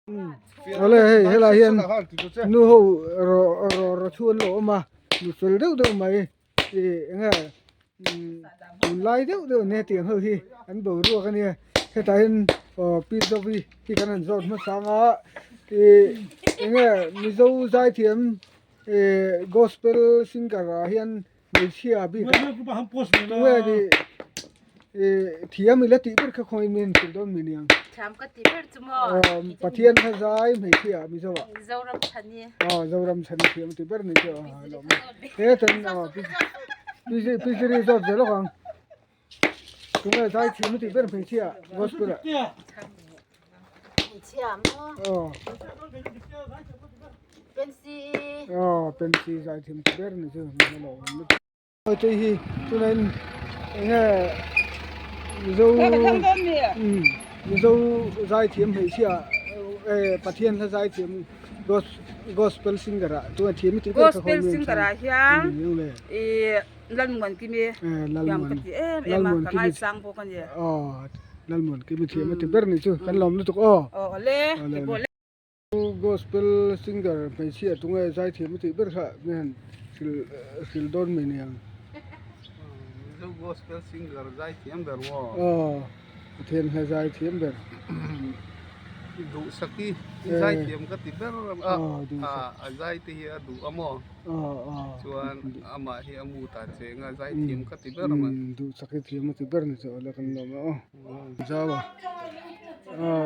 Awle hei helai hian nu ho rawh rawh rawh chhu an lo awm a mi fel deuh deuh mai ih eng nge tunlai deuh deuh ania tiang ho hi an boruak ania hetah hian aw pi zovi hi kan han zawt hmasa ang a ih eng nge mizo zaithiam ih gospel singer ah hian Hmeichhia bik ah tunge nih ih thiam ila tih ber kha khawngaih min hrilh dawn mi niang. Thiam ka ti ber chu maw. Aw Pathian kha zai hmeichhia ah Mizo ah. Zoram chhani. Aw Zoram chhani thiam ti ber ni chu aw lawm e. He chuan aw Piziri zawt ve lawk ang. Tunge zai thiam tih ber hmeichhia gospel ah. Hmeichhia maw? Aw. Pensi. Aw pensi zai thiam tih ber ni chu ni lo awm lutuk. Hei hi chuan enge Mizo Mizo zai thiam hmeichhia eh Pathian hla zai thiam gospel singer ah chuan thiam tih ber kha Gospel singer ah hian ih Lalmuan Kimi thiam ka ti em em a ka ngaisang bawk a ni. Aw Lalmuan Kimi thiam a ti ber ni chu kan lawm lutuk aw. Aw awle keipawh le. Gospel singer hmeichhia tunge zaithiam a tih ber kha mi han hrilh hrilh dawn mai niang. Mizo gospel singer zaithiam ber maw? Aw Pathian hla zaithiam ber. Duhsaki i zaithiam ka ti ber a a zai te hi a duh a maw? Chuan amah hi a mu ta cheng a zaithiam ka ti ber mai. Duhsak hi thiam a ti ber ni chu awle kan lawm e aw. Zau a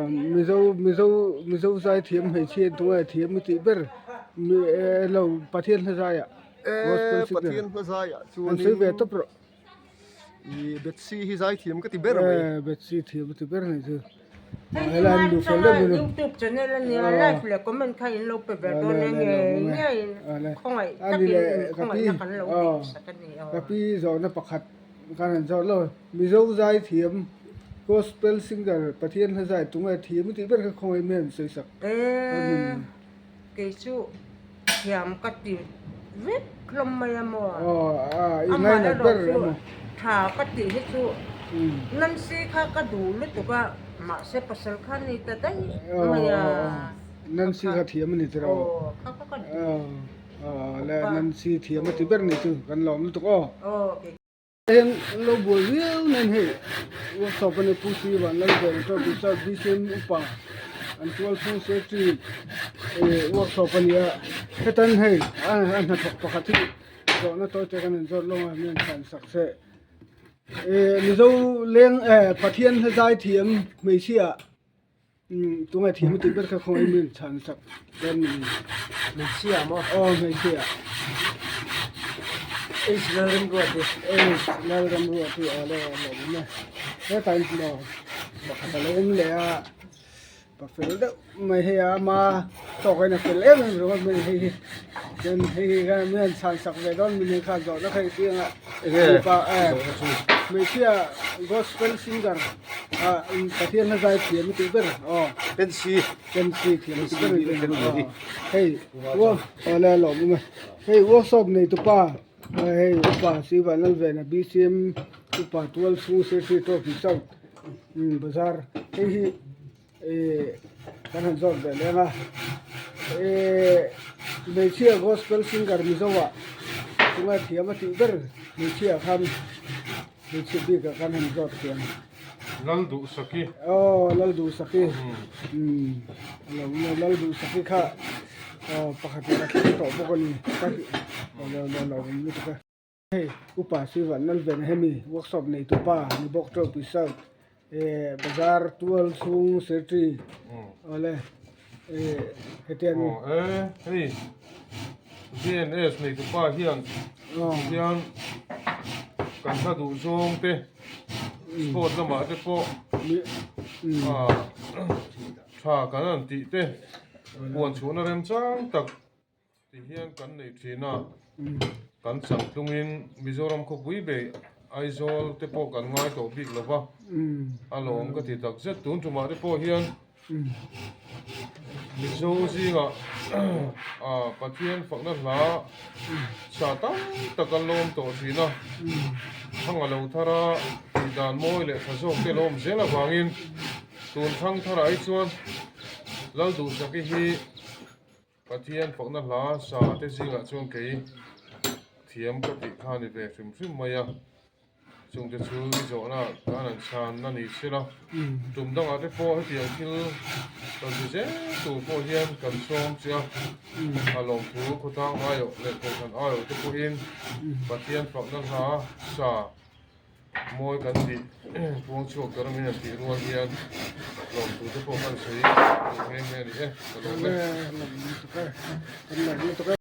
Mizo Mizo Mizo zaithiam hmeichhia tunge thiam i tih ber lo Pathian hla zaiah Gospel singer Pathian hla zaiah chuanin an sawi ve tawp rawh. I Betsy hi zaithiam ka ti ber mai. Eh Betsy thiam a ti ber anih chu. Helai an duh fel deuh bawk a. Youtube channel ania like leh comment kha in lo pe ber dawn e nge nge in khawngaih takin in khawngaihna kan lo tih sak a ni aw. Ka pi zawhna pakhat kan han zawt lo Mizo zaithiam gospel singer Pathian hla zai tunge thiam i tih ber kha khawngaih mai an sawi sak. Eh. Kei chu thiam ka ti vek hlawm mai a maw? Amaherawh chu tha ka tih hi chu Nancy kha ka duh lutuk a, mahse pasal kha ni ta daih mai a. Nancy kha thiam a ni tiraw? Aw, kha kha ka duh. Aw, le Nancy thiam a ti ber ni chu kan lawm lutuk aw. Aw, kei Heng an lo buai viau nen hei workshop a ni Pu Sri Vanlalveng Trophy South BCM upa an tual chhung secretary eh workshop a ni a hetan hei a hnathawk pakhat hi zawhna tawi te kan han zawt lawng a mi an chhan sak se eh Mizo leng eh Pathian hla zai thiam hmeichhia Tunge thiam a tih ber kha khawngaih min chhan sak dawn ni. Hmeichhia maw? Aw hmeichhia. H Lalramruati. H Lalramruati aw le aw lo awm e. Hetah in maw pakhat a lo awm leh a pa fel deuh mai hei a ama tawk a in a fel em em ringawt mai hei hi. Chuan hei hi khan mi han chhan sak ve dawn mi nen khan zawhna kha i tih ang a. Mipa eh hmeichhia gospel singer ah Pathian hla zai thiam i tih ber aw Pensi Pensi thiam i tih ber aw hei aw le lawm awm e hei workshop nei tupa hei upa Sivanlalvena BCM upa tual chhung Sirsi Trophy South bazar hei hi Ihh kan han zawt ve leng a ihh hmeichhia gospel singer mizo ah chunga thiam a tih ber hmeichhia khan hmeichhe bik ah khan han zawt thiam Lalduhsaki aw Lalduhsaki umm a lo awm a Lalduhsaki kha aw pakhat in a thleng tawh bawk a ni ka aw lo awm lutuk a. Hei upa Sivan Lalvena hemi workshop nei tu pa ni bawk Trophy South eh bazar tual chhung secretary awle eh hetiang aw e hei VNS nei tu pa hian hian kan hla duh zawng te sport lamah te pawh ah tha kan han tih te puan chhuahna remchang tak. Ti hian kan nei thin a, kan chang tlungin Mizoram khawpui bei Aizawl te pawh kan ngai tawh bik lo va, a lawm ka ti tak zet. Tun tumah te pawh hian Mizo zingah Pathian fakna hla sa tam tak an lawm tawh thin a, thang a lo thar a, tihdan mawi leh tha zawk te lawm zel avangin tun thang tharah hi chuan. Lalduhsaki hi Pathian fakna hla sa te zingah chuan kei thiam ka tih kha a ni ve hrim hrim mai a, chungte chu i zawhna khan an chhanna ni sela, tum dangah te pawh hetiang thil rawn ti zel tur pawh hian kan sawm che a, a lawmthu khawtlang aiawh leh kohhran aiawh te pawhin Pathian fakna hla sa Mawi kan tih puang chhuak tur a min han tih rual hian lawmtu te pawh kan sawi duh nghe nghe a ni e, ka lawm e.